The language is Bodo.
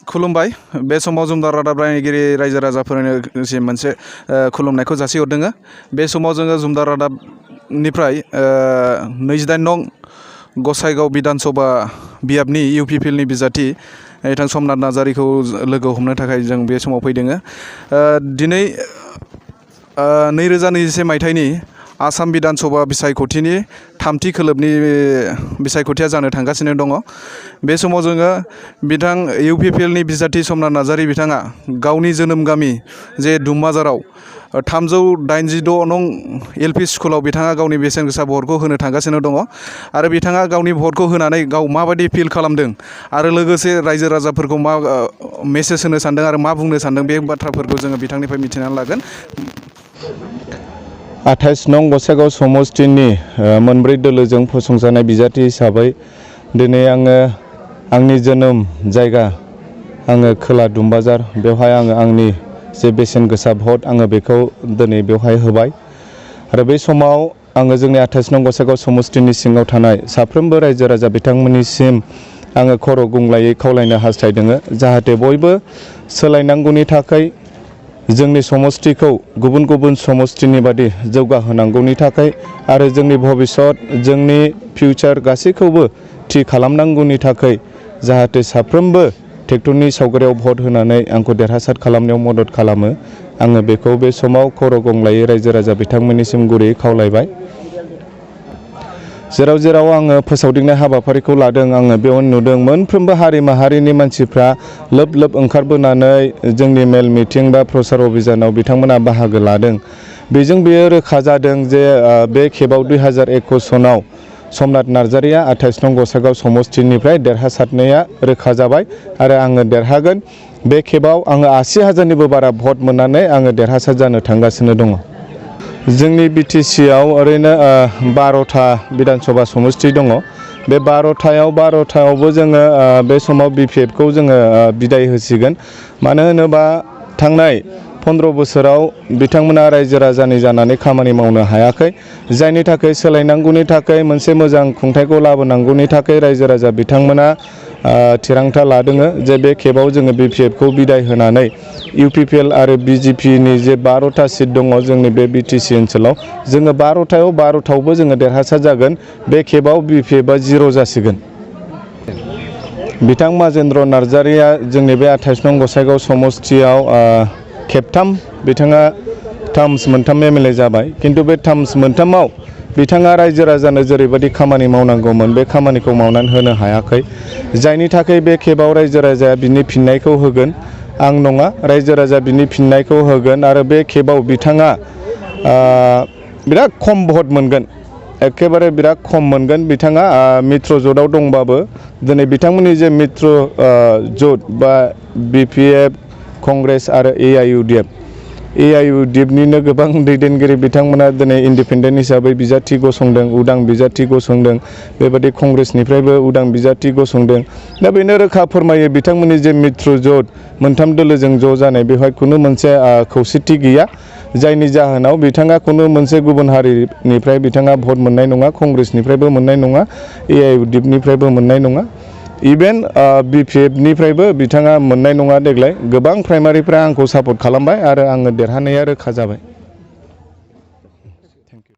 खुलुमबाय बे समाव जुमदार रादाब रायगिरि रायजो राजाफोरनिसिम मोनसे खुलुमनायखौ जासिहरदों। बे समाव जोङो जुमदार रादाबनिफ्राय 29 नं गसाइगाव विधानसभा बियाबनि इउपिपिएलनि बिजाथि बिथां समनाथ नार्जारिखौ लोगो हमनो थाखाय जों बे समाव फैदों। दिनै 2021 मायथाइनि आसाम विधानसभा बिसायख'थिनि थामथि खोलोबनि बिसायख'थिया जानो थांगासिनो दङ। बे समाव जोङो बिथां इउपिपिएलनि बिजाथि समनाथ नार्जारि बिथाङा गावनि जोनोम गामि जे दुमबाजाराव 386 नं एलपि स्कुलाव बिथाङा गावनि बेसेन गोसा भटखौ होनो थांगासिनो दङ आरो बिथाङा गावनि भटखौ होनानै गाव माबायदि फिल खालामदों आरो लोगोसे रायजो राजाफोरखौ मा मेसेज होनो सानदों आरो मा बुंनो सानदों बे बाथ्राफोरखौ जोङो बिथांनिफ्राय मिथिनानै लागोन। 28 नं गसाइगाव समस्तिनि मोनब्रै दोलोजों फसंजानाय बिजाथि हिसाबै दिनै आङो आंनि जोनोम जायगा आङो खोला दुमबाजार बेवहाय आङो आंनि जे बेसेन गोसा भट आङो बेखौ दिनै बेवहाय होबाय आरो बे समाव आङो जोंनि 28 नं गसाइगाव समस्तिनि सिङाव थानाय साफ्रोमबो रायजो राजा बिथांमोननिसिम आङो खर' गंग्लायै खावलायनो हास्थायदों जाहाथे बयबो सोलायनांगौनि थाखाय जोंनि समस्तिखौ गुबुन गुबुन समस्तिनि बादि जौगाहोनांगौनि थाखाय आरो जोंनि भबिष्यत जोंनि फिउचार गासैखौबो थि खालामनांगौनि थाखाय जाहाथे साफ्रोमबो ट्रेक्टरनि सावगारियाव भट होनानै आंखौ देरहासार खालामनायाव मदद खालामो आङो बेखौ बे समाव खर' गंग्लायै रायजो राजा बिथांमोननिसिम गुरैयै खावलायबाय। जेराव जेराव आङो फोसावदिंनाय हाबाफारिखौ लादों आङो बेयाव नुदों मोनफ्रोमबो हारि माहारिनि मानसिफ्रा लोब लोब ओंखारबोनानै जोंनि मेल मिटिं बा प्रसार अभियानाव बिथांमोना बाहागो लादों। बेजों बेयो रोखा जादों जे बे खेबाव 2021 सनाव समनाथ नार्जारिया 28 नं गसाइगाव समस्तिनिफ्राय देरहासारनाया रोखा जाबाय आरो आङो देरहागोन। बे खेबाव आङो 80,000निबो बारा भट मोननानै आङो देरहासार जानो थांगासिनो दङ। जोंनि बिटिसिआव ओरैनो 12था विधानसभा समस्ति दङ। बे 12थायावबो जोङो बे समाव बिपिएफखौ जोङो बिदाय होसिगोन। मानो होनोबा थांनाय 15 बोसोराव बिथांमोना रायजो राजानि जानानै खामानि मावनो हायाखै, जायनि थाखाय सोलायनांगौनि थाखाय मोनसे मोजां खुंथायखौ लाबोनांगौनि थाखाय रायजो राजा बिथांमोना थिरांथा लादों जे बे खेबाव जोङो बिपिएफखौ बिदाय होनानै इउपिपिएल आरो बिजेपिनि जे 12था सिट दङ जोंनि बे बिटिसि ओनसोलाव जोङो 12थायावबो जोङो देरहासार जागोन। बे खेबाव बिपिएफआ 0 जासिगोन। बिथां माजेन्द्र नार्जारिया जोंनि बे 28 नं गसाइगाव समस्तियाव खेबथाम बिथाङा टार्म्स मोनथाम एमएलए जाबाय, किन्तु बे टार्म्स मोनथामाव बिथाङा रायजो राजानो जेरैबायदि खामानि मावनांगौमोन बे खामानिखौ मावनानै होनो हायाखै, जायनि थाखाय बे खेबाव रायजो राजाया बिनि फिननायखौ होगोन। आं नङा, रायजो राजा बिनि फिननायखौ होगोन आरो बे खेबाव बिथाङा बिराद खम भट मोनगोन, एखेबारे बिराद खम मोनगोन। बिथाङा मित्र ज'टआव दंबाबो दिनै बिथांमोननि जे मित्र ज'ट बा बिपिएफ कंग्रेस आरो एआइइउडिएफनिनो गोबां दैदेनगिरि बिथांमोना दिनै इन्डिपेन्डेन्ट हिसाबै बिजाथि गसंदों, उदां बिजाथि गसंदों, बेबायदि कंग्रेसनिफ्रायबो उदां बिजाथि गसंदों। दा बेनो रोखा फोरमायो बिथांमोननि जे मित्र ज'ट मोनथाम दोलोजों ज' जानाय बेवहाय खुनु मोनसे खौसेथि गैया, जायनि जाहोनाव बिथाङा खुनु मोनसे गुबुन हारिनिफ्राय बिथाङा भट मोननाय नङा, कंग्रेसनिफ्रायबो मोननाय नङा, एआइइउडिएफनिफ्रायबो मोननाय नङा, इभेन बिपिएफनिफ्रायबो बिथाङा मोननाय नङा। देग्लाय गोबां प्राइमारिफ्रा आंखौ सापर्ट खालामबाय आरो आङो देरहानाया रोखा जाबाय।